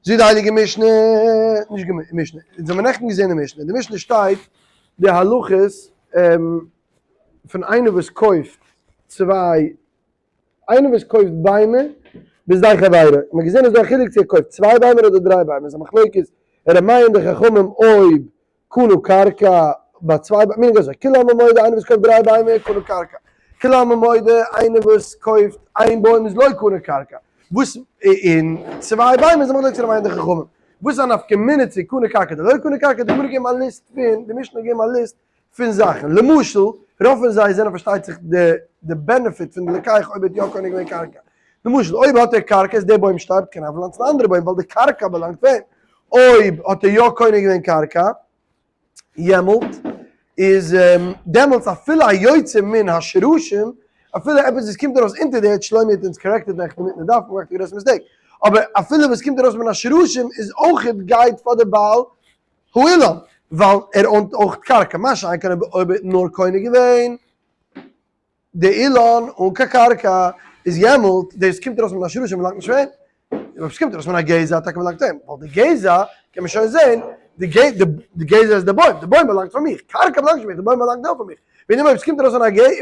זאגט די הייליגע משנה, נישט משנה, אונז האבן נעכטן געזען די משנה, אין די משנה שטייט די הלכות פון איינער וואס קויפט צוויי, איינער וואס קויפט ביימער בשדה חבירו, מען האט געזען אז דא א חילוק צו ער קויפט צוויי ביימער אדער דריי ביימער, ס'איז א מחלוקת ר' מאיר און די חכמים אויב קנו קרקע ביי צוויי ביימער, meaning אזוי, כולי עלמא מודה איינער וואס קויפט דריי ביימער קנו קרקע, כולי עלמא מודה איינער וואס קויפט איין בוים איז לא קנו קרקע, וואס און צוויי ביימער איז א מחלוקת ר' מאיר און די חכמים, וואס איז א נפקא מינה צו קנו קרקע אדער לא קנו קרקע, די גמרא געבן א list פון, די משנה געבן א list פון זאכן, למשל רוב פון זיי זענען פארשטייט זיך די די benefit פון די לוקח אויב ער האט יא קונה געווען קרקע, למשל אויב האט ער קרקע איז דער בוים שטארבט קען ער פלאנצן א אנדערע בוים ווייל די קרקע באלאנגט פאר אים, אויב האט ער יא קונה געווען קרקע יעמאלט איז דעמאלטס אפילו א יוצא מן השרשים אפילו עפעס וואס קומט ארויס אונטער די ערד, שלומי האט אונז corrected נעכטן אינמיטן די דף, געמאכט א גרויסע mistake, אבער אפילו וואס קומט ארויס מן השרשים איז אויכעט גייט פאר די בעל האילן, ווייל ער own ט אויך קרקע, מה שאין כן אויב ער האט נאר קונה געווען די אילן אן קיין קרקע, איז יעמאלט דאס קומט ארויס מן השרשים באלאנגט נישט פאר אים, אויב עס קומט ארויס מן הגזע טאקע באלאנגט אים, ווייל די גזע קען מען שוין זען, די גזע איז די בוים, די בוים באלאנגט פאר מיך, קרקע באלאנגט נישט פאר מיך, די בוים באלאנגט יא פאר מיך, ווען אימער אויב עס קומט ארויס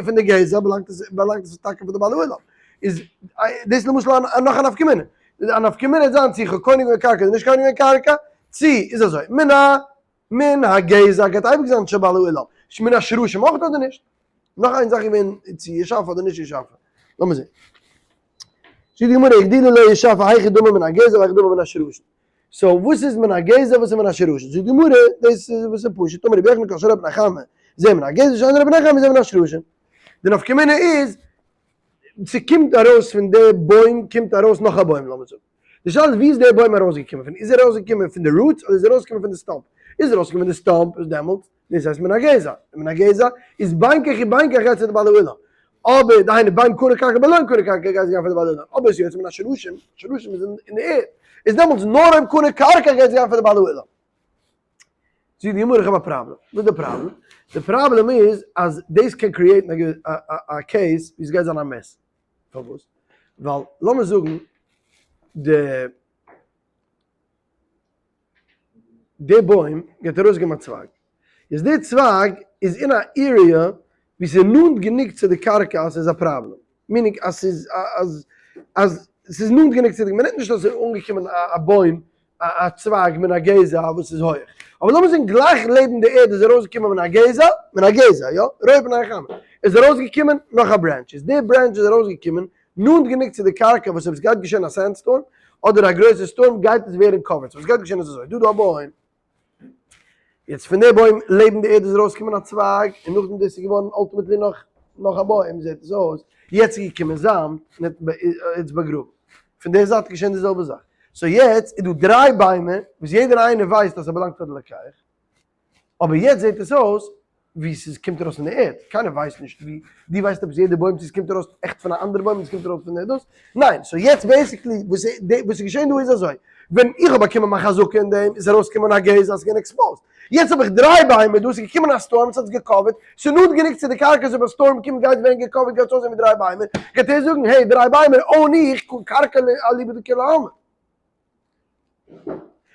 פון די גזע באלאנגט עס באלאנגט עס טאקע פאר די בעל האילן, איז דאס למשל נאך א נפקא מינה, א נפקא מינה וועט זיין צו איך האב קונה געווען קרקע אדער נישט קונה געווען קרקע, צו איז אזוי, מן ה מן הגזע גייט אייביג זיין של בעל האילן, מן השרשים אויך אדער נישט? נאך איין זאך איז געווען צו ישפה אדער נישט ישפה. לאמיר זען. זאגט די גמרא הגדילו לו ישפה היכי דמי מן הגזע והיכי דמי מן השרשים. so וואס איז מן הגזע וואס איז מן השרשים? זאגט די גמרא דאס איז וואס איז פשוט אמר רבי יוחנן כל שרואה פני חמה זה מן הגזע שאין רואה פני חמה זה מן השרשים. די נפקא מינה איז ס'קומט ארויס פון די בוים קומט ארויס נאך א בוים לאמיר זאגן. די שאלה איז ווי איז דער בוים ארויסגעקומען פון? איז ער ארויסגעקומען פון די roots אדער איז ער ארויסגעקומען פון די stump? איז ער ארויסגעקומען פון די stump איז דעמאלטס דאס הייסט מן הגזע, און מן הגזע איז בין כך ובין כך גייט צו די בעל האילן, אבער דהיינו בין קנה קרקע בין לא קנה קרקע גייט עס גיין פאר די בעל האילן, אבער עס איז יוצא מן השרשים, שרשים איז אין די ערד, איז דעמאלטס נאר אויב קנה קרקע גייט עס גיין פאר די בעל האילן. זאגט די גמרא איך האב א פראבלעם, וואס איז די פראבלעם? די פראבלעם איז אז דאס קען create ן א case ווי עס גייט זיין א mess, פארוואס? ווייל לאמיר זאגן די די בוים גייט ארויסגעבן א צווייג, איז די צווייג איז אין א area ווי ס'איז נאנט גענוג צו די קרקע אז ס'איז א פראבלעם, meaning אז ס'איז אז אז ס'איז נאנט גענוג צו די, מ'רעדט נישט אז ס'איז אנגעקומען א בוים א צווייג מן הגזע וואס איז הויעך, אבער לאמיר זאגן גלייך לעבן די ערד איז ארויסגעקומען מן הגזע, מן הגזע יא, רואה פני החמה, איז ארויסגעקומען נאך א branch, איז די branch איז ארויסגעקומען נאנט גענוג צו די קרקע וואס אויב עס גייט געשען א sandstorm אדער א גרויסע שטורם גייט עס ווערן covered, so וואס גייט געשען איז אזוי, דא דא א בוים, יעצט פון די בוים לעבן די ערד איז ארויסגעקומען א צווייג און נאכדעם דאס איז געווארן ultimately נאך נאך א בוים זעט עס אויס, יעצט איז געקומען זאמד און האט עס באגראבן, פון די זייט איז געשען די זעלבע זאך, so יעצט איז דא דריי ביימער וואס יעדער איינער ווייסט אז ס'באלאנגט פאר די לוקח, אבער יעצט זעט עס אויס ווי ס'איז קומט ארויס פון די ערד, קיינער ווייסט נישט ווי, דו ווייסט עפעס יעדע בוים צו עס קומט ארויס עכט פון א אנדערע בוים אדער עס קומט ארויס פון די דאס, ניין, so יעצט basically וואס וואס איז געשען דא איז אזוי, ווען איך האב באקומען מיין חזקה אין דעם איז ארויסגעקומען א גזע אז ס'איז געווען exposed, יעצט האב איך דריי ביימער דא, ס'איז געקומען א שטורם ס'האט עס גע cover ט, ס'איז נאנט גענוג צו די קרקע אז אויב א שטורם קומט גייט ווערן גע cover ט גייט עס אויסזען ווי דריי ביימער, גייט ער זאגן hey דריי ביימער own איך, קרקע אליבא דכולי עלמא.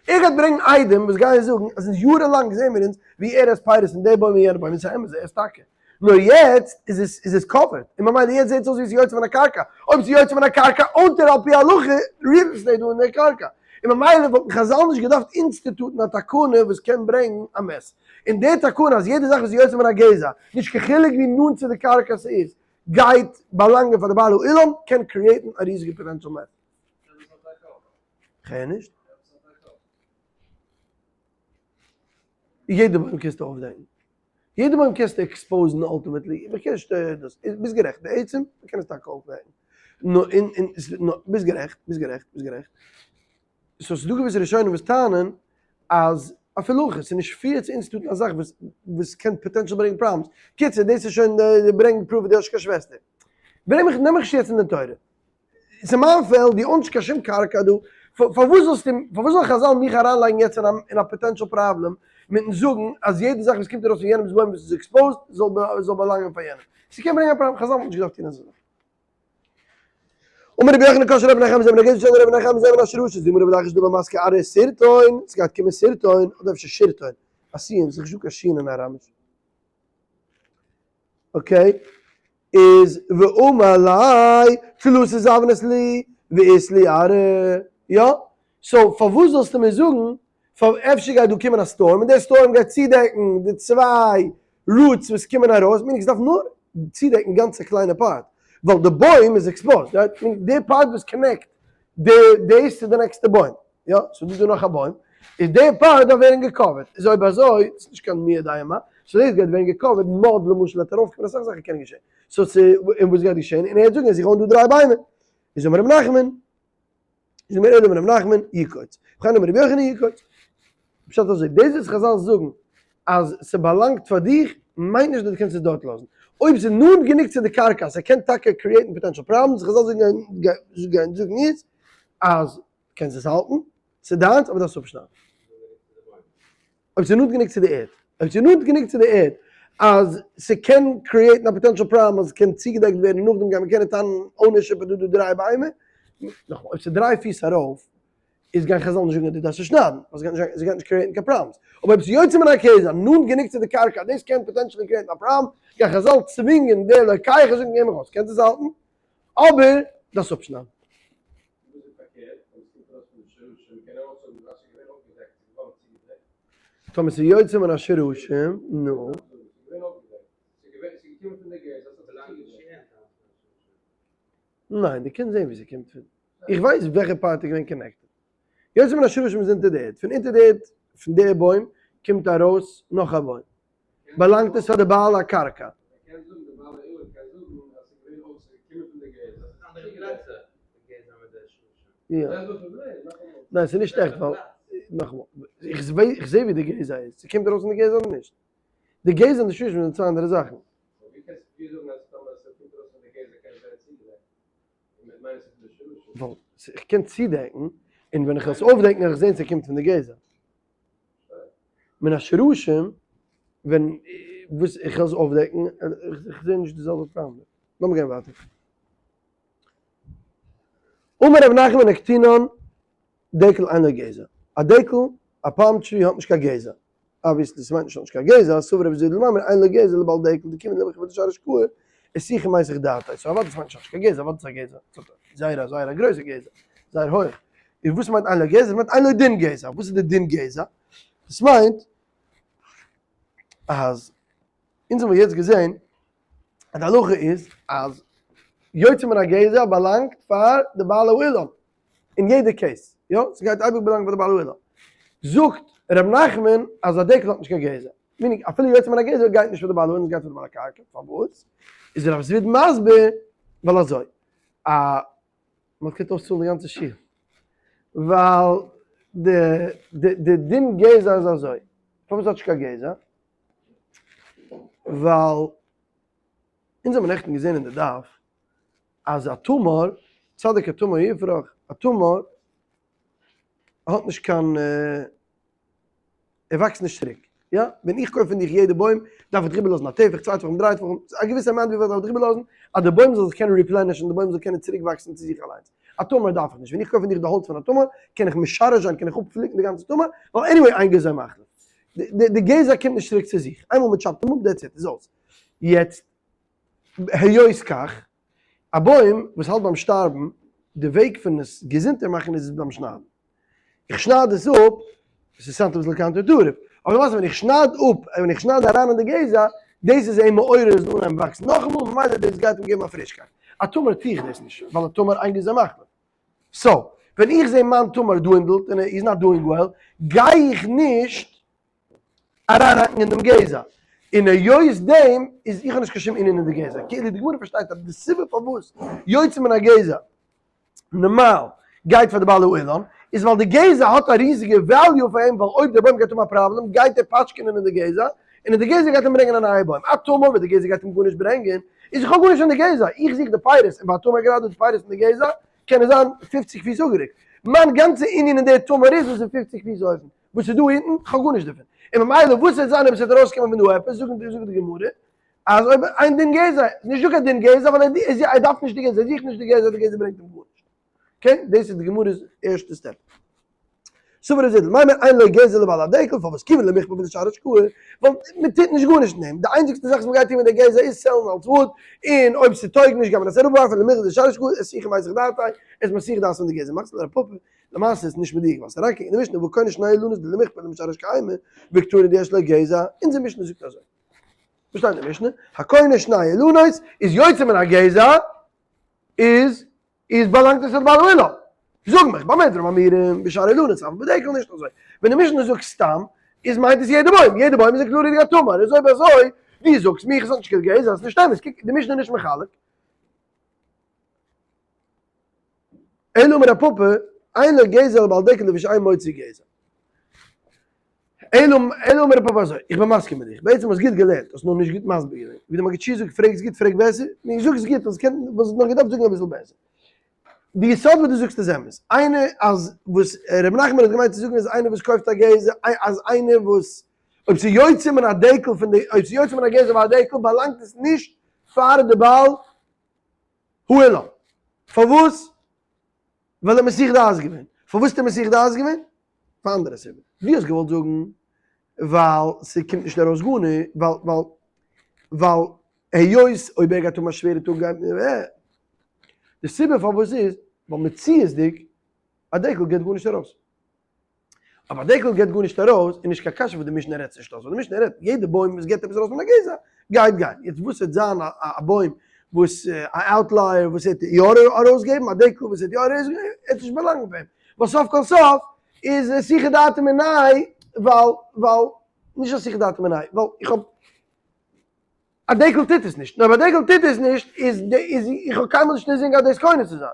ער גייט ברענגן עדים וואס גייען זאגן אז אונז יארן לאנג זעהן מיר אונז ווי ער עסט פירות פון די בוים און יענע בוים און ס'איז אמת ער עסט טאקע נאר יעצט איז עס איז עס covered און ממילא יעצט זעהט עס אויס ווי עס איז יוצא מן הקרקע אויב עס איז יוצא מן הקרקע own ט ער על פי הלכה real estate דא אין די קרקע און ממילא וואלטן חזל נישט געדארפט institute ן א תקנה וואס קען ברענגן א mess און די תקנה אז יעדע זאך וואס איז יוצא מן הגזע נישט קיין חילוק ווי נאנט צו די קרקע ס'איז גייט באלאנגען פאר די בעל האילן קען create ן א ריזיגע potential mess. כ'הער נישט. יעדע בוים קענסטו אויפדעקן. יעדע בוים קענסטו expose ן ultimately. איך קען נישט דאס. ביסט גערעכט. בעצם מ'קען עס טאקע אויפדעקן. נאר אין אין נאר ביסט גערעכט. ביסט גערעכט. ביסט גערעכט. so ס'דא געוויסע ראשונים וואס טענה'ן אז אפילו הכי ס'איז נישט fair צו institute ן א זאך וואס וואס קען potential ברענגען problems. קיצור דאס איז שוין די ברענג proof דו האסט נישט קיין שוועסטער. ברענג מיך נעם מיך נישט יעצט אין די תורה. ס'איז מיין פעלד, דו own סט נישט קיין שום קרקע דא, פארוואס זאלסטו, פארוואס זאל חזל מיך אריינלייגן יעצט אין א potential פראבלעם מיטן זאגן אז יעדע זאך וואס קומט ארויס פון יענעמ'ס בוים וואס איז exposed זאל באלאנגען פאר יענעם? ס'קען ברענגען א פראבלעם, חזל וואלטן נישט געדארפט טון אזא זאך. אמר רבי יוחנן קשה רבי נחמן זעמען א גזע של רבי נחמן זעמען א שרשת די גמרא בדרך שדבר מסקה אריה סרטון, ס'גייט קומען סרטון, אדער אפשר שירטון, א סיען, ס'איז נישטא קיין שין אין אראמיש. okay, איז ואמר לי, תלתא זבנת לי, ואית לי ארעא, יא? so פארוואס זאלסטו מיר זאגן, פאר אפשר גייט דא קומען א storm, און דער storm גייט צודעקן די צוויי roots וואס קומען ארויס, meaning ס'דארף נאר צודעקן גאנץ א קליינע part, ווייל די בוים איז exposed, right? meaning די part וואס connect די דאס צו די נעקסטע בוים, יא? ס'איז דא דא נאך א בוים, איז די part דארף ווערן גע cover ט, איז אויב אזוי, ס'איז נישט קיין מי יודע מה, so דאס גייט ווערן גע cover ט, mud למשל וועט ארויפקומען, אסאך זאכן קענען געשען, so צו, און וואס גייט געשען? און ער וועט זאגן אז איך own דא דריי ביימער, איז אמר ר' נחמן, איז אמר אלא אמר ר' נחמן יקוץ, וכן אמר רבי יוחנן יקוץ. פשט אזוי, דאס וואס חזל זאגן אז ס'באלאנגט פאר דיך, מיינט נישט אז דו קענסט עס דארט לאזן. אויב ס'איז נאנט גענוג צו די קרקע אז ס'קען טאקע create ן potential problems, חזל זאגן זאגן איז אז קענסט עס האלטן, ס'איז דיינס אבער דארפסט אפשניידן. אויב ס'איז נאנט גענוג צו די ערד. אויב ס'איז נאנט גענוג צו די ערד אז ס'קען create ן א potential problem אז ס'קען צוגעדעקט ווערן און נאכדעם גייט מען קענען טענה'ן ownership אז דא איז דא דריי ביימער. נאכאמאל, אויב ס'איז דריי פיס ארויף איז גייען חזל נישט זאגן אז דו דארפסט עס שניידן, ווייל ס'גייט נישט create ן קיין problems. אבער אויב ס'איז יוצא מן הגזע, נאנט גענוג צו די קרקע אז דאס קען potentially create ן א פראבלעם, גייען חזל צווינגען די לוקח און זאגן גיי מיך אויס, קענסט עס האלטן, אבער דארפסט אפשניידן. וואס איז פארקערט? ווען עס קומט ארויס פון די שרשים קען ער אויך זאגן אז ס'איז געווען אויפגעדעקט, ס'איז געווארן צוגעדעקט. טאמער ס'איז יוצא מן השרשים, נו. ס'איז געווען אויפגעדעקט, ס'איז געקומען פון די גזע, ס'האט זיך צוגעדעקט. ניין, דו קענסט זען ווי ס'קומט פון. איך ווייס וועלכע part איז געווען connected. יוצא מן השרשים איז אונטער די ערד. פון אונטער די ערד, פון די בוים, קומט ארויס נאך א בוים. באלאנגט עס פאר די בעל הקרקע. יא. ניין ס'איז נישט עכט ווייל, נאכאמאל, איך זעה ווי די גזע איז, ס'קומט ארויס פון די גזע אדער נישט? די גזע און די שרשים זענען צוויי אנדערע זאכן. ווייל איך קען צודעקן, און ווען איך וועל עס אויפדעקן וועל איך זען ס'קומט פון די גזע. מן השרשים, ווען וואס איך וועל עס אויפדעקן, איך זע נישט די זעלבע פראבלעם. לאמיר גיין ווייטער. אמר רב נחמן נקטינן דקל אינו גזע. א דקל, א palm tree האט נישט קיין גזע. obviously ס'מיינט נישט האט נישט קיין גזע, סבר רבי זביד למימר אין לו גזע לבעל דקל דכיון דמחוי דשרש קאי, אסוחי מיסח דעתיה. so אוודאי ס'מיינט נישט האט נישט קיין גזע, אוודאי ס'איז א גזע. ס'האט זייער א זייער א גרויסע גזע. זייער הויך. און וואס מיינט אין לו גזע? ס'מיינט אין לו דין גזע. וואס איז די דין גזע? דאס מיינט אז אונז האבן יעצט געזען אז די הלכה איז אז יוצא מן הגזע באלאנגט פאר די בעל האילן אין יעדע case, יא? ס'גייט אייביג באלאנגען פאר די בעל האילן. זאגט ר' נחמן אז א דקל האט נישט קיין גזע, meaning אפילו יוצא מן הגזע גייט נישט פאר די בעל האילן, ס'גייט פאר די בעל הקרקע, פארוואס? איז רב זביד מסביר ווייל אזוי, א מען האט געקענט אויסצאלן די גאנצע שול, ווייל די די דין גזע איז אזוי, פארוואס האט נישט קיין גזע? ווייל אונז האבן נעכטן געזען אין די דף אז א תמר, צדיק כתמר יפרח, א תמר האט נישט קיין, ער וואקסט נישט צוריק, יא? ווען איך קויף פון דיך יעדע בוים, דארף איך דיך איבערלאזן א טפח, צוויי טפחים, דריי טפחים, א געוויסע amount וויפיל איך דארף דיך איבערלאזן, אז די בוים זאל זיך קענען replenish ן, די בוים זאל קענען צוריק וואקסן צו זיך אליינס. א תמר דארף איך נישט, ווען איך קויף פון דיך די האלץ פון א תמר, קען איך משרש זיין, קען איך אפפליקן די גאנצע תמר, ווייל anyway אין גזע מחליף. די גזע קומט נישט צוריק צו זיך, איינמאל מען chop ט אים אפ, that's it, איז אויס. יעצט, היות כך, א בוים וואס האלט ביים שטארבן, די וועג פון עס געזונטער מאכן איז עס ביים שניידן. איך שנייד עס אפ, עס איז sound אביסל counter-intuitive, אבער למעשה ווען איך שנייד אפ, ווען איך שנייד אריין אין די גזע, דאס איז אים מעורר עס זאל אנהייבן וואקסן נאכאמאל, ממילא דאס גייט אים געבן א פרישקייט. א תמר טו איך דאס נישט, ווייל א תמר אין גזע מחליף. so, ווען איך זע מיין תמר dwindled און ער איז not doing well, גיי איך נישט אריינהאקן אין דעם גזע, און היות דעם איז איך האב נישט קיין שום ענין אין די גזע, כאילו די גמרא פארשטייט אז די סיבה פארוואס יוצא מן הגזע נארמאל גייט פאר די בעל האילן, איז ווייל די גזע האט א ריזיגע value פאר אים, ווייל אויב דער בוים גייט האבן א פראבלעם גייט ער פאטשקענען אין די גזע, און די גזע גייט אים ברענגען א נייע בוים, א תמר וואס די גזע גייט אים גארנישט ברענגען, איז איך האב גארנישט פון די גזע, איך זוך די פירות, און ביי א תמר גראדע די פירות אין די גזע קענען זיין פופציג פיס אפגערוקט, מיין גאנצע ענין אין די תמר איז וואס איז פופציג פיס אויבן. וואס איז דא אונטן? כ'האב גארנישט דערפון. און ממילא וואס וועט זיין אויב עס וועט ארויסקומען פון דא עפעס? זאגט די גמרא אז אויב אין דין גזע, איז נישטא קיין דין גזע ווייל ער דארף נישט די גזע, ער זוכט נישט די גזע, די גזע ברענגט אים גארנישט. Okay, דאס איז די גמרא'ס ערשטע step. סבר איז אידל, מימר אין לו גזע לבעל הדקל, פארוואס כיון למיכפר בדשאר השקעה, ווייל מען טוט נישט גארנישט אין דעם, די איינציגסטע זאך וואס מען גייט טון מיט די גזע איז sell ן אלס wood, און אויב ס'טויג נישט גייט מען עס אראפווארפן, למיכפר בדשאר השקעה, איז שיחה מסיח דעתיה, איז מסיח דעת פון די גזע, מתקיף לה רב פפא, למעשה איז נישט מדויק, ווייל ס'אריינקוקן אין די משנה והא קונה שני אילנות דלמיכפר למשאר השקעה, וקתני דיש לו גזע, אונזער משנה זאגט אזוי. וואס שטייט אין די משנה? הקונה שני אילנות איז יוצא מן הגזע, איז איז באלאנגט עס פאר די בעל האילן. זאג מיך, במה דברים אמורים, בשאר אילנות, אבל בדקל נישט אזוי. ווען די משנה זאגט סתם, איז מיינט עס יעדע בוים, יעדע בוים איז א כללי'דיגע תמר, איז אויב אזוי, דו זאגסט מיך עס האט נישט קיין גזע, איז נישט אמת, קוק, די משנה איז נישט מחלק. אלא אמר רב פפא, אין לו גזע אלא בעל דקל לפי שאין מוציא גזע. אלא אמר רב פפא אזוי, איך בין מסכים מיט דיך, בעצם האסט גוט געלערנט, האסט נאר נישט גוט מסביר געווען, ווי די מגיד שיעור זאגט פרעגסט גוט פרעג בעסער, נו זאגסט גוט, האסט געקענט, וואלסט נאך געדארפט זאגן אביסל בעסער. די יסוד וואס דו זאגסט איז אמת, איינער אז וואס ר' נחמן האט געמיינט צו זאגן איז איינער וואס קויפט א גזע, אז איינער וואס אויב ס'איז יוצא מן הדקל פון די, אויב ס'איז יוצא מן הגזע והדקל באלאנגט עס נישט פאר די בעל האילן. פארוואס? ווייל ער מסיח דעת געווען. פארוואס האט ער מסיח דעת געווען? פאר אנדערע סיבה. דו האסט געוואלט זאגן ווייל ס'קומט נישט ארויס גארנישט, ווייל ווייל ווייל היות אויב ער גייט האבן א שווערע טאג גייט מען די סיבה פארוואס איז ווייל מציאות'דיג א דקל געבט גארנישט ארויס. אבער א דקל געבט גארנישט ארויס איז נישט קיין קשיא וואס די משנה רעדט נישט אויס, ווייל די משנה רעדט יעדע בוים וואס געבט עפעס ארויס פון א גזע גייט גיין, יעצט וואס וועט זיין א בוים וואס א outlier וואס וועט יא ארויסגעבן, א דקל וואס וועט יא ארויסגעבן, וועט נישט באלאנגען פאר אים, ווייל סוף כל סוף איז היסח דעתו מיניה, ווייל ווייל נישט היסח דעתו מיניה, ווייל איך האב. א דקל טוט עס נישט, און אויב א דקל טוט עס נישט איז איז איך האב קיינמאל נישט אינזין געהאט דאס קונה צו זיין,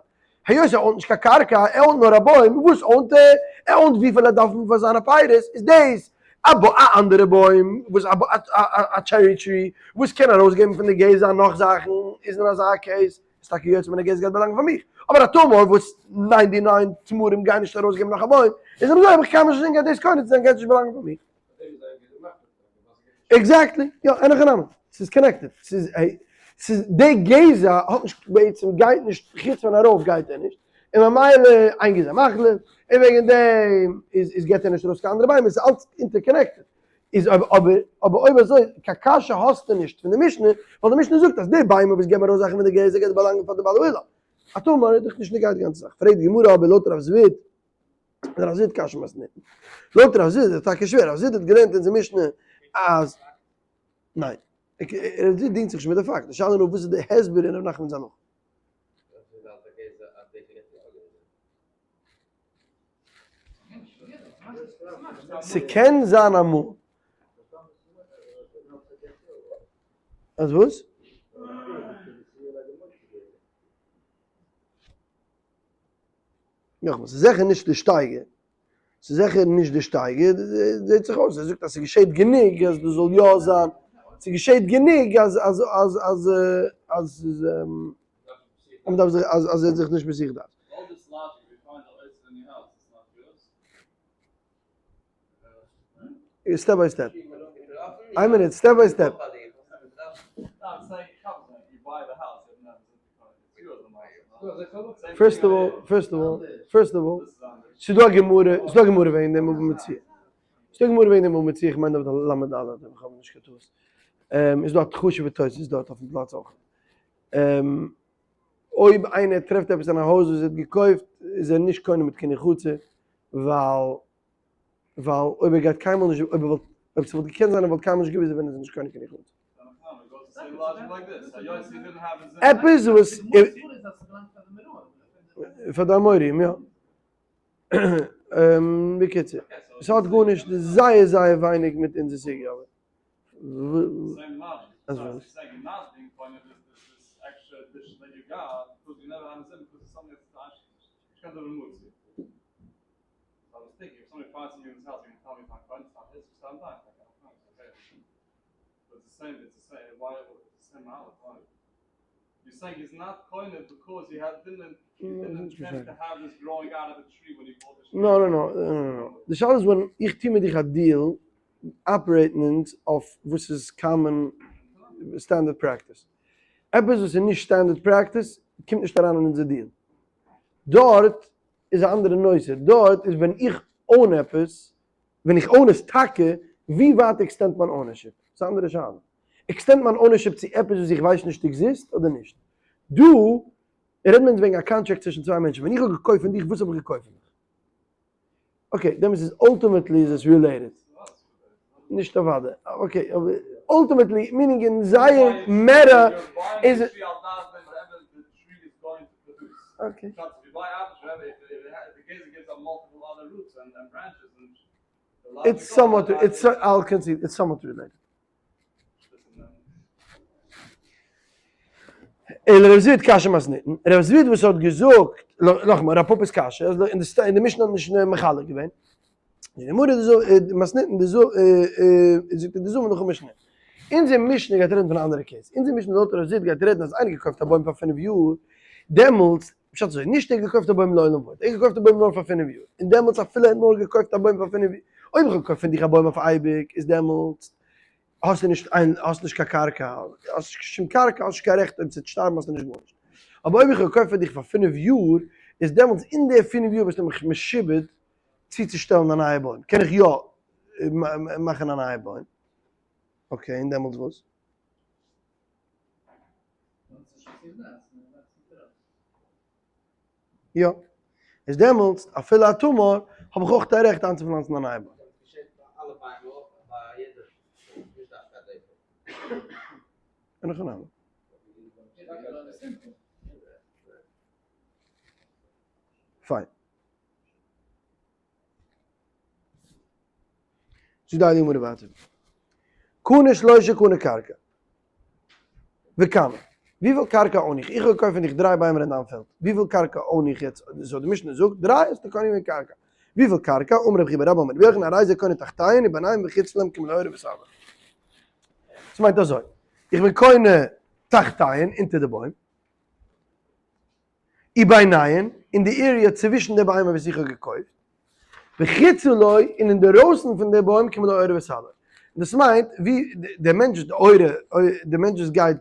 היות ער own ט נישט קיין קרקע, ער own ט נאר א בוים, וואס own ט ער? ער own ט וויפיל ער דארף פאר זיינע פירות, איז דאס א א אנדערע בוים וואס א א cherry tree וואס קען ארויסגעבן פון די גזע נאך זאכן, איז אין אזא case איז טאקע יוצא מן הגזע גייט באלאנגען פאר מיך, אבער א תמר וואס ninety nine תמרים גייען נישט ארויסגעבן נאך א בוים, איז אזוי האב איך קיינמאל נישט אינזין געהאט דאס קונה צו זיין גייט נישט באלאנגען פאר מיך. Exactly, יא, אין הכי נמי, ס'איז connected, ס'איז ס'איז די גזע האט נישט בעצם גייט נישט חוץ פון ארויף גייט ער נישט, און ממילא אין גזע מחליף, און וועגן דעם איז איז געט ער נישט ארויס קיין אנדערע ביימער, ס'איז אלץ interconnected, איז אבער אבער אבער אויב אזוי קיין קשיא האסטו נישט פון די משנה, ווייל די משנה זאגט אז די ביימער וואס געבן ארויס זאכן פון די גזע גייט באלאנגען פאר די בעל האילן, א תמר איז דאך נישט נוגע די גאנצע זאך, פרעגט די גמרא אבער לויט רב זביד רב זביד קשיא מתניתין. לויט רב זביד איז טאקע שווער, רב זביד האט געלערנט אונזער משנה אז ניין, רב זביד דינגט זיך נישט מיט די פאקט, די שאלה איז נאר וואס איז די הסבר אין ר' נחמנ'ס הלכה. ס'קען זיין אמאל. אז וואס? נאכאמאל, ס'איז זיכער נישט די שטייגער, ס'איז זיכער נישט די שטייגער, זעט זיך אויס, ער זאגט אז ס'געשעט גענוג אז דאס זאל יא זיין, ס'געשעט גענוג אז אז אז אז אז ס'איז אז מ'דארף זיך אז אז ער האט זיך נישט מסיח דעת. Step by step. איין מינוט, step by step. First of all, first of all, first of all, ס'איז דא א גמרא, ס'איז דא א גמרא וועגן דעם בבא מציעא. ס'איז דא א גמרא וועגן דעם בבא מציעא, איך מיין דארט ל' ד', אויב איך האב נישט קיין טעות. איז דא א חשוב'ע תוס' דארט אויפן פלאץ אויך. אויב איינער טרעפט עפעס אין א הויז וואס ער האט געקויפט, איז ער נישט קונה מיט קני חצר, ווייל ווייל אויב ער גייט קיינמאל נישט, אויב ער וואלט, אויב ס'וואלט געקענט זיין ער וואלט קיינמאל נישט געוואוסט ווען ער איז נישט קונה קני חצר. עפעס וואס פאר די אמוראים יא. בקיצור, ס'האט גארנישט, זייער זייער ווייניג מיט אונזער סוגיא אבער. No no no no no. די שאלה איז ווען איך טוה מיט דיך א deal operate ן אונז אויף וואס איז common standard practice. עפעס וואס איז נישט standard practice קומט נישט אריין אין אונזער deal. דארט איז א אנדערע נושא, דארט איז ווען איך own עפעס, ווען איך own עס טאקע, ווי ווייט extend מיין ownership? ס'איז א אנדערע שאלה. extend מיין ownership צו עפעס וואס איך ווייס נישט exist אדער נישט? דא רעדט מען וועגן א contract צווישן צוויי מענטשן, ווען איך האב געקויפט פון דיך, וואס האב איך געקויפט פון דיך? okay, דעמאלטס איז ultimately איז עס related. נישט אוודאי. okay, אבער ultimately, meaning אין זייער מערא איז. okay. It's somewhat, it's, I'll concede, it's somewhat related. אלא רב זביד קשיא מתניתין, רב זביד וואס האט געזאגט, נאכאמאל, רב פפא'ס קשיא, אז אין די משנה האט נישט מחלק געווען, די גמרא מתניתין די זאגט די זאמען נאכן משנה. אונזער משנה גייט רעדן פון א אנדערע case, אונזער משנה לויט רב זביד גייט רעדן אז איינער געקויפט א בוים פאר 5 יאר, דעמאלטס, פשט אזוי, נישט ער האט געקויפט א בוים לעולם ועד, ער האט געקויפט א בוים נאר פאר 5 יאר, און דעמאלטס אפילו ער האט נאר געקויפט א בוים פאר 5 יאר, אויב איך האב געקויפט פון דיך א בוים אויף אייביג, איז דעמאלטס האסטו נישט איין, האסט נישט קיין קרקע, האסט נישט קיין שום קרקע, האסט נישט קיין רעכט אויב ס'וועט שטארבן האסטו נישט גארנישט. אבער אויב איך האב געקויפט פאר דיך פאר 5 יאר, איז דעמאלטס אין די 5 יאר ביסטו מיך משועבד צוצושטעלן א נייע בוים, קען איך יא מאכן א נייע בוים. okay, און דעמאלטס וואס? יא. איז דעמאלטס אפילו א תמר האב איך אויך א רעכט איינצופלאנצן א נייע בוים. אין הכי נמי. פיין. זאגט די הייליגע גמרא ווייטער, קנה שלושה קנה קרקע, וכמה, וויפיל קרקע own איך? איך האב געקויפט פון דיך דריי ביימער אין דיין פעלד, וויפיל קרקע own איך יעצט? so די משנה זאגט דריי האסטו קונה געווען קרקע, וויפיל קרקע? אמר רבי חייא בר אבא אמר רבי יוחנן הרי זה קונה תחתיהן וביניהן וחוצה להם כמלוא עורה וסלו. דאס מיינט אזוי, איך בין קונה תחתיהן אונטער די בוים, וביניהן, אין די area צווישן די ביימער וואס איך האב געקויפט, וחוצה לו, און אינדערויסן פון די בוים כמלוא עורה וסלו. דאס מיינט, ווי דער מענטש, די עורה, דער מענטש וואס גייט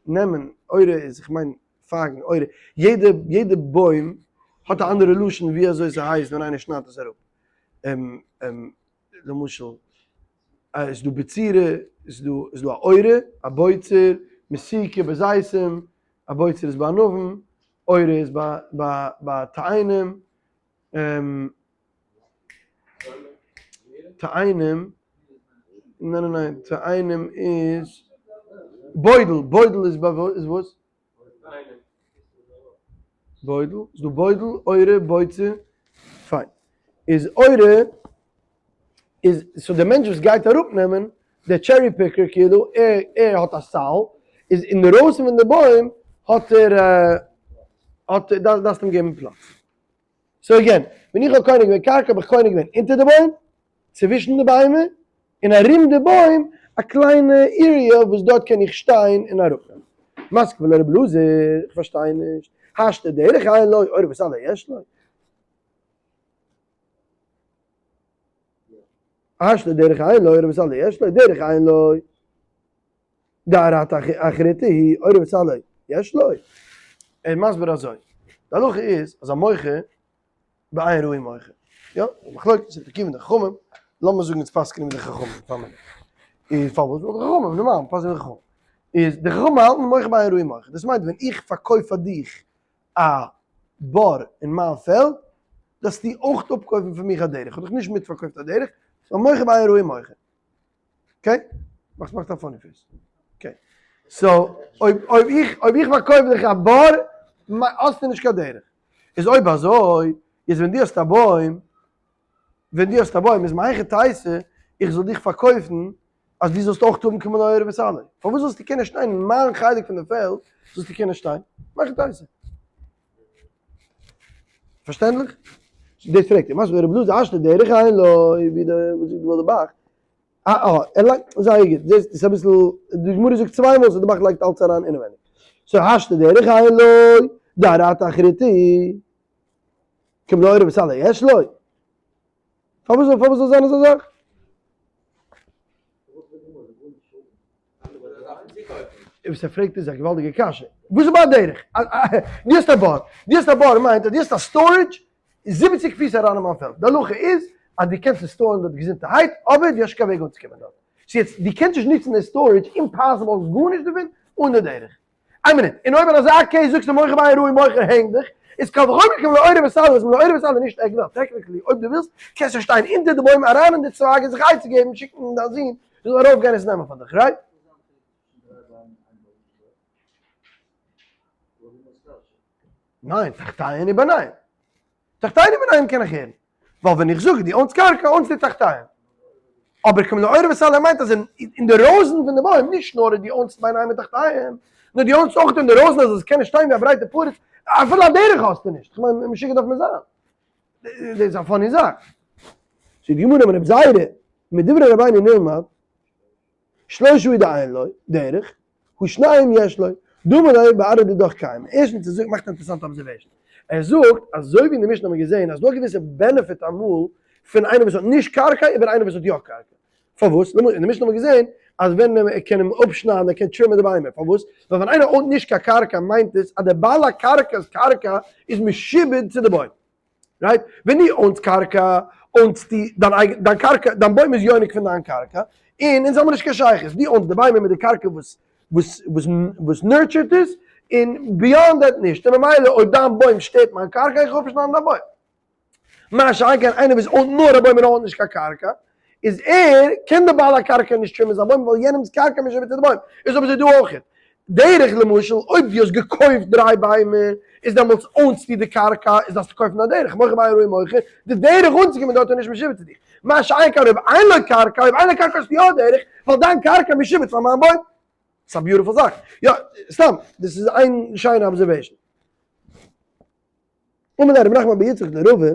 נעמען, עורה איז, איך מיין פייגן, עורה, יעדע, יעדע בוים האט א אנדערע לשון ווי אזוי ס'הייסט ווען איינער שניידט עס אראפ. למשל, איז דא בצירה, איז דא, איז דא א עורה, א בוצר, מסיקה בזיתים, א בוצר איז ביי ענבים, עורה איז ביי תאנים, תאנים, ניין ניין ניין, תאנים איז בוידל, בוידל איז ביי איז וואס? בוידל, איז דא בוידל, עורה, בוצר, פיין. איז עורה איז so דער מענטש וואס גייט אראפ נעמען, דער cherry picker כאילו, ער ער האט א סל, איז אינדערויסן פון די בוים האט ער האט ער דארפסט אים געבן פלאץ. so again, ווען איך האב קונה געווען קרקע האב איך קונה געווען אונטער די בוים, צווישן די ביימער, און ארום די בוים א קליינע area וואס דארט קען איך שטיין און אראפנעמען. מתקיף לה רבי אלעזר, איך פארשטיי נישט, השתא דרך אין לו, עורה וסלו יש לו. השתא דרך אין לו, עורה וסלו יש לו, דרך אין לו. דארעתא אחריתא היא, עורה וסלו יש לו. ער איז מסביר אזוי, די הלכה איז אז א מוכר בעין ראוי מוכר. יא, מחלוקת רבי עקיבא און די חכמים, לאמיר זאגן אונז פסק'נען ווי די חכמים פאר מינוט. איז פארוואס? ווייל די חכמים, נארמאל, פסק'נען ווי די חכמים. איז די חכמים האלטן מוכר בעין ראוי מוכר. דאס מיינט ווען איך פארקויף פאר דיך א בור אין מיין פעלד, דארפסטו אויך אפקויפן פון מיך א דרך. איך האב דיך נישט מיטפארקויפט א דרך, ס'איז מוכר בעין ראוי מוכר. okay? מאכסט מאכסט א funny face. Okay. So, אויב אויב איך אויב איך פארקויף דיך א בור, האסטו נישט קיין דרך. איז אויב אזוי, איז ווען דו האסט א בוים, ווען דו האסט א בוים איז מהיכי תיתי איך זאל דיך פארקויפן אז דו זאלסט אויך האבן כמלוא עורה וסלו. פארוואס זאלסטו קענען שטיין אין מיין חלק פון די פעלד זאלסטו קענען שטיין? מהיכי תיתי. פארשטענדליך? דאס פרעגט ער, מתקיף לה רבי אלעזר השתא דרך אין לו, ווי די וואס זאגט די ב"ח, אה אה, ער לייגט, זייער גוט, זעסט, עס איז אביסל, די גמרא זאגט צוויי מאל so די ב"ח לייגט אלץ אריין אינעווייניג. so השתא דרך אין לו, דארעתא אחריתי, כמלוא עורה וסלו יש לו. פארוואס זאל פארוואס זאל זיין אזא זאך? וואס ער פרעגט איז א געוואלדיגע קשיא. וואס איז ביי דרך? דו האסט א בור, דו האסט א בור מיינט אז דו האסט א storage 70 פיס אריין אין מיין פעלד, די הלכה איז אז דו קענסט עס store ן דארט געזונטערהייט אבער דו האסט נישט קיין וועג אנצוקומען דארט, so יעצט דו קענסט נישט נוצן די storage, impossible, האסט גארנישט דערפון אן די דרך. איין מינוט, און אויב אין אזא case זאגסטו מוכר בעין ראיה מוכר הענג דיך, איז קל וחומר כמלא עורה וסלע, איז מלא עורה וסלע נישט עק וועלט, technically אויב דו ווילסט קענסטו שטיין אונטער די בוים אריין אין די צווייג און זיך עצה געבן שיקן דיין זון זאל ארויפגיין עס נעמען פאר דיך, right? ניין, תחתיהן וביניהן. תחתיהן וביניהן קען איך הערן. ווייל ווען איך זאג דו own סט קרקע own סטו תחתיהן. אבער כמלא עורה וסלע מיינט אז אין די ראזן פון די בוים, נישט נאר דו own סט ביניהם און תחתיהן, נאר דו own סט אויך אין די ראזן אז עס קען נישט שטיין ווי א ברייטע פריץ, אפילו א דרך האסטו נישט. כ'מיין משוגע דארף מען זיין. דאס איז א funny זאך. זאגט די גמרא אמר רבי זירא, מדברי רבינו נלמד, שלושה הוא דאין לו, דרך, הא שניים יש לו, דאמר ליה בארעא דידך קיימא. ערשטנס ער זאגט מאכט א אינטערעסאנטע observation. ער זאגט אזוי ווי אין די משנה האט מען געזען אז דא א געוויסע benefit אמאל פון איינער וואס האט נישט קרקע איבער איינער וואס האט יא קרקע. פארוואס? למשל אין די משנה האט מען געזען אז ווען ער קען אים אפשניידן ער קען trim ען די ביימער. פארוואס? ווייל ווען איינער own ט נישט קיין קרקע מיינט עס אז דער בעל הקרקע'ס קרקע איז משועבד צו די בוים. right? ווען דו own סט קרקע, own סטו דיין אייגענע, דיין קרקע, דיין בוים איז יונק פון דיין קרקע, און אונז האבן נישט קיין שייכות, דו own סט די ביימער מיט די קרקע וואס וואס וואס וואס nurture ט עס, און beyond that נישט, און ממילא אויב דיין בוים שטערט מיין קרקע, איך אפשניידן דיין בוים. מה שאין כן איינער וואס own ט נאר א בוים און own ט נישט קיין קרקע, איז ער, קען דער בעל הקרקע נישט trim ען זיין בוים ווייל יענעמ'ס קרקע משועבד צו די בוים. איז אבער אזוי דא אויך. דרך למשל אויב דו האסט געקויפט דריי ביימער איז דעמאלטס own סטו די קרקע איז דארפסטו קויפן א דרך, מוכר בעין ראיה מוכר, די דרך אנצוקומען דארט איז נישט משועבד צו דיך. מה שאין כן אויב אין לו קרקע, אויב אין לו קרקע האסטו יא דרך, ווייל דיין קרקע משועבד פאר מיין בוים. ס'איז א beautiful זאך. יא, סתם, דאס איז איין שיינע observation. אמר ליה רב נחמן בר יצחק לרבא,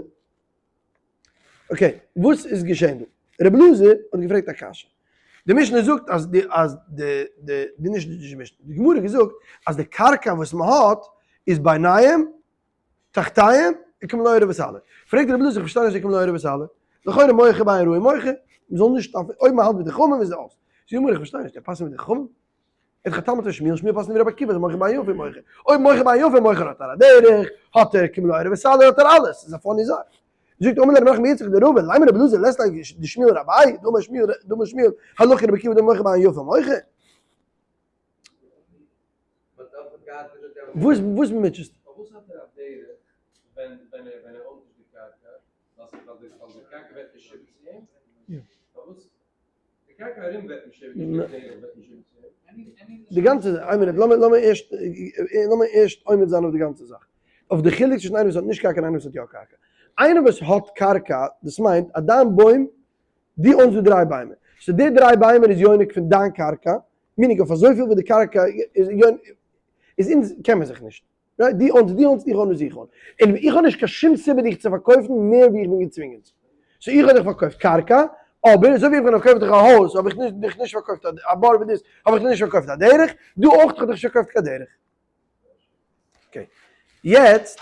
okay, וואס איז געשען דא? רבי אלעזר האט געפרעגט א קשיא. די משנה זאגט אז די אז די די די נישט די משנה, די גמרא האט געזאגט אז די קרקע וואס מען האט איז ביניהם, תחתיהם, וכמלא עורה וסלע. פרעגט רבי אלעזר איך פארשטיי נישט די כמלא עורה וסלע. לכאורה מוכר בעין ראיה מוכר, מען זאל נישט אויב מען האלט ווי די חכמים איז אויס. זאגט די גמרא איך פארשטיי נישט, ער פסק'נט ווי די חכמים? ער האט גע'תלמוד פון שמואל, שמואל פסק'נט ווי רבי עקיבא, איז מוכר בעין יפה מוכר. אויב מוכר בעין יפה מוכר האט ער א דרך, האט ער כמלא עורה וסלע האט ער אלעס, איז א funny זאך. זאגט אמר ליה רב נחמן בר יצחק לרבא, לימא רבי אלעזר לית ליה דשמואל רביה, דאמר שמואל דאמר שמואל הלכה רבי עקיבא דאמר מוכר בעין יפה מוכר. וואס וואס מוטשעסטו? פארוואס האט ער א דרך ווען ווען ער own ט נישט די קרקע? ווייל די קרקע ווערט משועבד צו אים? פארוואס די גאנצע, איין מינוט, לאמיר לאמיר ערשט, לאמיר ערשט עומד זיין אויף די גאנצע זאך. אויף די חילוק צווישן איינער וואס האט נישט קרקע און איינער וואס האט יא קרקע. איינער וואס האט קרקע, דאס מיינט אז דיין בוים, דו own סט דא דריי ביימער. so די דריי ביימער איז יונק פון דיין קרקע, meaning אויף אזויפיל ווי די קרקע איז יונק, איז אונז קען מען זיך נישט. right, דו own סט, דו own סט, איך own וואס איך own. און איך האב נישט קיין שום סיבה דיך צו פארקויפן מער ווי איך בין געצווינגען צו. so איך האב דיך פארקויפט קרקע, אבער אזוי ווי איך בין פארקויפט דיך א הויז האב איך נישט דיך נישט פארקויפט א בור ווי דאס, האב איך דיך נישט פארקויפט א דרך, דא אויך האב איך דיך נישט פארקויפט קיין דרך. okay. יעצט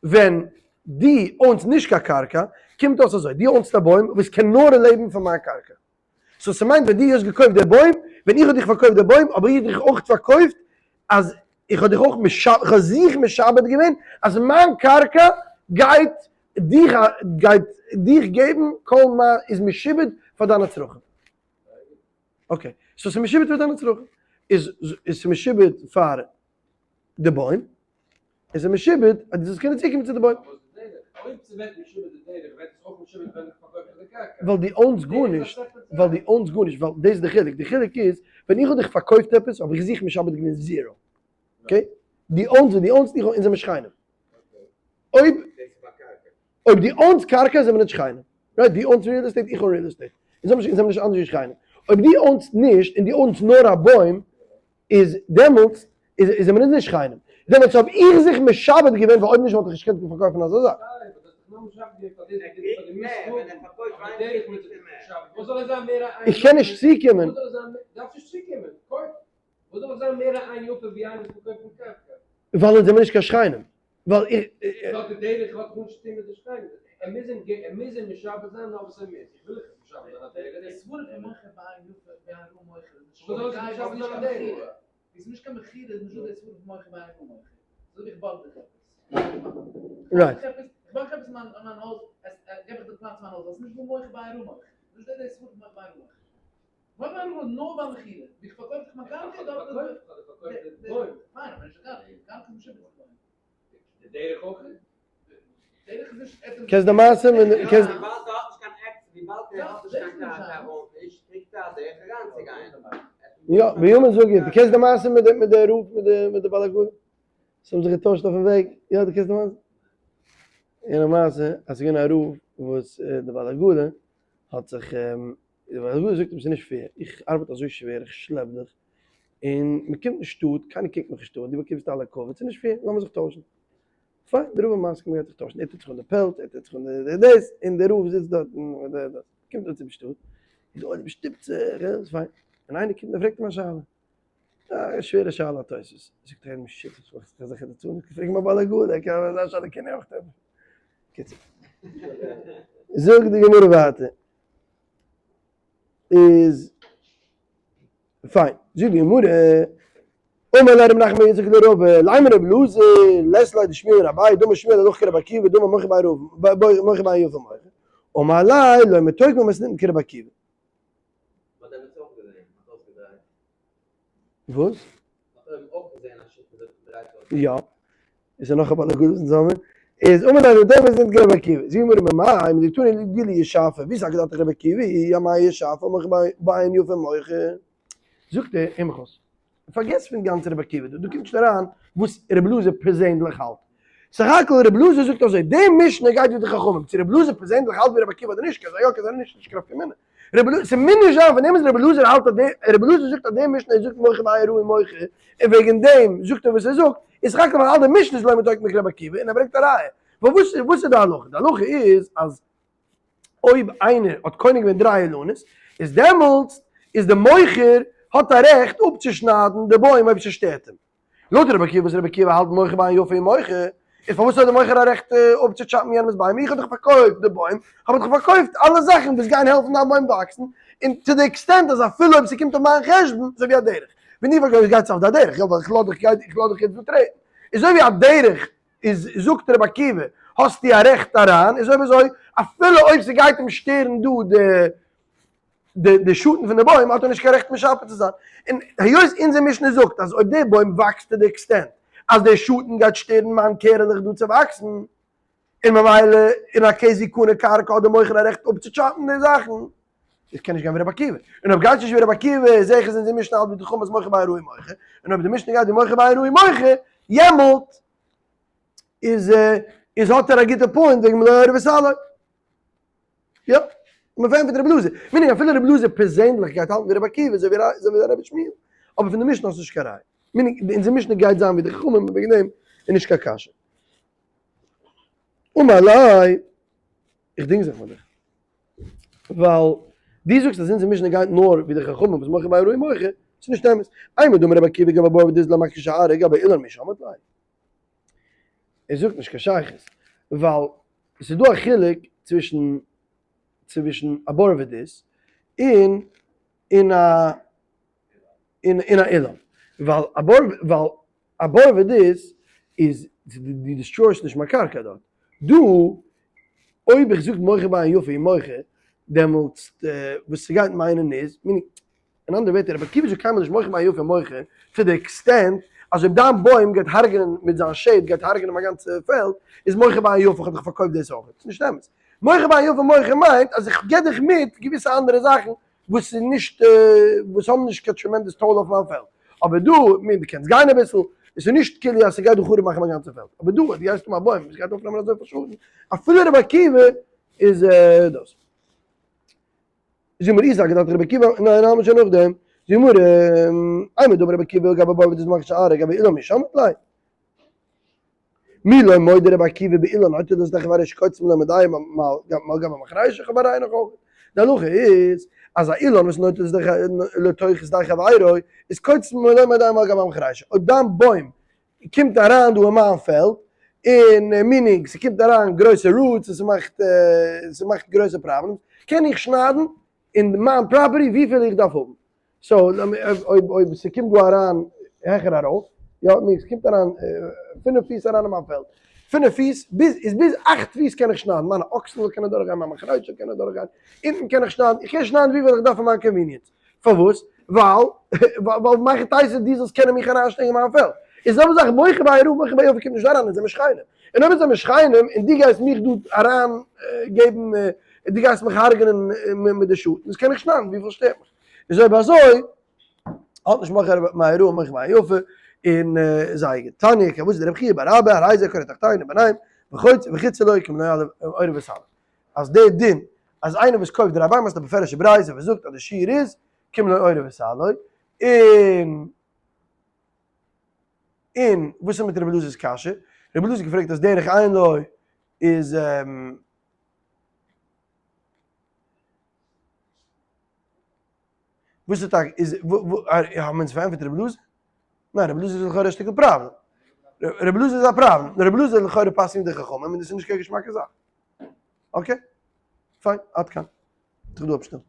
ווען דו own סט נישט קיין קרקע, קומט אויס אזוי, דו own סט א בוים וואס קען נאר לעבן פון מיין קרקע. so ס'מיינט ווען דו האסט געקויפט די בוים, ווען איך האב דיך פארקויפט די בוים, האב איך דיך אויך פארקויפט אז איך האב דיך אויך משעבד, איך האב זיך משעבד געווען אז מיין קרקע גייט דיך גייט דיך געבן כל מה איז משועבד פאר דיינע צרכים. okay, so ס'איז משועבד פאר דיינע צרכים. איז איז ס'משועבד פאר די בוים, איז ער משועבד אז דו זאלסט קענען צוקומען צו די בוים. ווייל דו own סט גארנישט, ווייל דו own סט גארנישט, ווייל דאס איז די חילוק, די חילוק איז, ווען איך האב דיך פארקויפט עפעס האב איך זיך משעבד געווען zero, okay? דו own סט ווען דו own סט, איך own, אונז זעמיר שכנים. אויב אויב דו own סט קרקע זעמיר נישט שכנים, right? דו own סט real estate, איך own real estate, אונז זעמיר נישט אנדערש ווי שכנים. אויב דו own סט נישט און דו own סט נאר א בוים, איז דעמאלטס איז איז מען נישט שכנים. דעמאלטס האב איך זיך משעבד געווען ווייל אויב נישט וואלט איך נישט געקענט פארקויפן אזא זאך. איך קען נישט צוקומען. ווייל אונז זעמיר נישט קיין שכנים. ווייל איך. Right. קענסט די מעשה מיט די קענסט. יא, ביומען זאג איך, דו קענסט די מעשה מיט די מיט די רב מיט די מיט די בעל עגלה? זיי האבן זיך געטוישט אויפן וועג, יא דו קענסט די מעשה? יענע מעשה אז ס'איז געווען א רב וואס די בעל עגלה האט זיך די בעל עגלה זאגט אים ס'איז נישט fair, איך ארבעט אזוי שווער, איך שלעפ דיך, און מען קומט נישט שטאט, קיינער קוקט מיך נישט אן, דו באקומסט אלע כבוד, ס'איז נישט fair, לאמיר זיך טוישן. פיין, דער רב איז מסכים, מ'גייט זיך טוישן, ער טוט זיך אן די פעלץ, ער טוט זיך אן די דאס, און דער רב זיצט דארט און דער דאס, קומט אן צום שטאט, און די עולם שטופט זיך, און פיין, און איינער קומט און פרעגט אים א שאלה, א שווערע שאלה א תוספות, זאגט ער אים, shit, וואס מאכסטו זיך אזעלכע ליצנות, פרעג מיין בעל עגלה, ער קען אזא שאלה קען ער אויך ענטפערן. קיצור, זאגט די גמרא ווייטער, איז פיין, זאגט די גמרא, אמר ליה רב נחמן בר יצחק לרבא, לימא רבי אלעזר, לית ליה דשמואל לרביה, דאמר שמואל הלכה כרבי עקיבא, דאמר מוכר בעין רב, מוכר בעין יפה מוכר, אמר ליה, לא מתוקמא מתניתין כרבי עקיבא. וואס? יא. איז ער נאך א בעל עגלה אין זאמען? איז אמר ליה דער וואס נעמט רבי עקיבא, זאגט די גמרא ממאי מדתני דילי ישפה, ווי זאגט דארט רבי עקיבא, אמאי ישפה מוכר בעין יפה מוכר? זאגט ער, הער מיך אויס, פארגעס פון גאנץ רבי עקיבא דא, דא קומט נישט אריין וואס רבי אלעזר פערזענדליך האלט, סך הכל רבי אלעזר זאגט אזוי, די משנה גייט ווי די חכמים, צו רבי אלעזר פערזענדליך האלט ווי רבי עקיבא אדער נישט, קען זיין יא קען זיין נישט, נישט קיין נפקא מינה. רבי אלעזר, ס'מוז נישט זיין פון דעם אז רבי אלעזר האלט אז די, רבי אלעזר זאגט אז די משנה זאגט מוכר בעין רעה מוכר, און וועגן דעם זאגט ער וואס ער זאגט, איז סך הכל ווייל אלע משנה'ס לא מתוקן כרבי עקיבא, און ער ברענגט א ראיה. ווייל וואס איז וואס איז די הלכה? די הלכה איז אז אויב איינער האט קונה געווען דריי אילנות, איז דעמאלטס איז די מוכר האט א רעכט אפצושניידן די בוים אויב ס'שטערט אים. לויט רבי עקיבא וואס רבי עקיבא האלט מוכר בעין יפה הוא מוכר, איז פארוואס האט די מוכר א רעכט אפצוטשאפן יענעמס ביימער, איך האב דאך פארקויפט די בוים, האב איך דאך פארקויפט אלע זאכן וואס גייען העלפן דיין בוים וואקסן, און to the extent אז אפילו אויב ס'קומט אויף מיין חשבון, אזוי ווי א דרך, ווען איך פארקויף גייט עס אויף די דרך, יא ווייל איך לאז דיך איך לאז דיך יעצט דא טרעטן, איז אזוי ווי א דרך איז זאגט רבי עקיבא האסטו א רעכט אריין, איז אויב אזוי אפילו אויב ס'גייט אים שטערן דא די די שאטן פון די בוים האט ער נישט קיין רעכט משפה צו זיין, און היות אונזער משנה זאגט אז אויב די בוים וואקסט to the extent אז די שאטן גייט שטערן מיין קערעלעך דא צו וואקסן, און ממילא אין א case ווי קנה קרקע האט די מוכר א רעכט אפצוטשאפן די זאכן, איך קען נישט גיין ווי רבי עקיבא, און אויב גייט נישט ווי רבי עקיבא זעה איך אז אונזער משנה האלט ווי די חכמים אז מוכר בעין רעה מוכר, און אויב די משנה גייט ווי מוכר בעין רעה מוכר, יעמאלט איז איז האט ער א גוטע point וועגן מלא עורב וסלו. יא, מען פארענטפערט רבי אלעזר. meaning אפילו רבי אלעזר פערזענליך גייט האלטן ווי רבי עקיבא אזוי ווי אזוי ווי רבי שמואל. אבער פון די משנה האסטו נישט קיין ראיה. meaning אונזער משנה גייט זיין ווי די חכמים און וועגן דעם איז נישט קיין קשיא. אמר ליה, איך דינג זיך מיט דיך. ווייל דו זאגסט אז אונזער משנה גייט נאר ווי די חכמים וואס מוכר בעין רעה מוכר. ס'איז נישט אמת. אימר דאמר רבי עקיבא גבי בור ודיז לא מקשה שערה גבי אילן מי שמעת ליה. ער זאגט נישט קיין שייכות, ווייל עס איז דא א חילוק צווישן צווישן א בור ודיז און און א און און א אילן, ווייל א בור ווייל א בור ודיז איז דו destroy סט נישט מיין קרקע דארט, דא אויב איך זאג מוכר בעין יפה הוא מוכר דעמאלטס וואס ס'גייט מיינען איז, אין אנדערע ווערטער, רבי עקיבא זאגט קיינמאל נישט מוכר בעין יפה מוכר, to the extent אז אויב דיין בוים גייט הרג'נען מיט זיין shade גייט הרג'נען מיין גאנצע פעלד, איז מוכר בעין יפה, איך האב דיך פארקויפט דאס אויך. ס'איז נישט אמת. מוכר בעין יפה מוכר מיינט אז איך גיב דיך מיט געוויסע אנדערע זאכן וואס איז נישט וואס האבן נישט קיין tremendous toll אויף מיין פעלד. אבער דא, מין דו קענסט גיין אביסל, עס איז נישט כאילו אז ס'גייט דא חרוב מאכן מיין גאנצע פעלד. אבער דא, דו גייסט האבן א בוים וואס גייט אויפנעמען אזויפיל שאדן, אפילו רבי עקיבא איז דאס. זאג מיר איז אגדת רבי עקיבא, ניין האמיר שוין נאכדעם, זאג מיר אימר דאמר רבי עקיבא גבי בור ודיז מקשה שערה גבי אילן מי שמעת ליה? מי לא מודה רבי עקיבא באילן נוטה לשדה חברו שקוצץ מלא מדי מעל גבי מחרישה איך האב א ראיה נאך אויך, די הלכה איז אז א אילן וואס נוטה לתוך שדה חברו איז קוצץ מלא מדי מעל גבי מחרישה, אויב דיין בוים קומט אריין דא אין מיין פעלד, און meaning ס'קומט אריין גרויסע roots און ס'מאכט ס'מאכט גרויסע problems, קען איך שניידן אין מיין property וויפיל איך דארף האבן. so אויב אויב ס'קומט דא אריין. העכער ארויף, יא, מיר עס קומט אריין פינף פיס אריין אין מיין פעלד, פינף פיס ביז איז ביז אכט פיס קען איך שניידן, מיינע אקסן זאל קענען דורכגיין, מיין מחרייט זאל קענען דורכגיין, אונטן קען איך שניידן, איך קען שניידן וויפיל איך דארף פאר מיין convenience, פארוואס? ווייל ווייל מהיכי תיתי דו זאלסט קענען מיך אריינשטעקן אין מיין פעלד. איז זעלבע זאך מוכר ביה רעה מוכר ביה יפה קומט נישט אריין אונז זעמיר שכנים. און אויב אונז זעמיר שכנים און דו גייסט מיך דא אריין געבן דו גייסט מיך הרג'נען מיט די שאטנס קען איך שניידן וויפיל שטערט מיך. איז אויב אזוי האט נישט מוכר ביה רעה מוכר ביה יפה און זייער גוט. תניא כוותיה דרבי חייא בר אבא הרי זה קורה תחתונים ביניהם וחצי לו כמלא עורב וסלו. אז די דין אז איינער וואס קויפט די רבי'ן מאכט א בפירוש'ע ברייתא וואס זאגט אז די שיעור איז כמלא עורב וסלו, און און וואס איז מיט רבי אלעזר'ס קשיא? רבי אלעזר האט געפרעגט אז דרך אין לו איז וואס איז טאקע איז האבן אונז פארענטפערט רבי אלעזר? ניין רבי אלעזר איז לכאורה א שטיקל פראבלעם. רבי אלעזר איז א פראבלעם. רבי אלעזר איז לכאורה פסק'נט די חכמים און דאס איז נישט קיין געשמאקע זאך. okay? פיין, עד כאן. זיך דא אפשטעלן.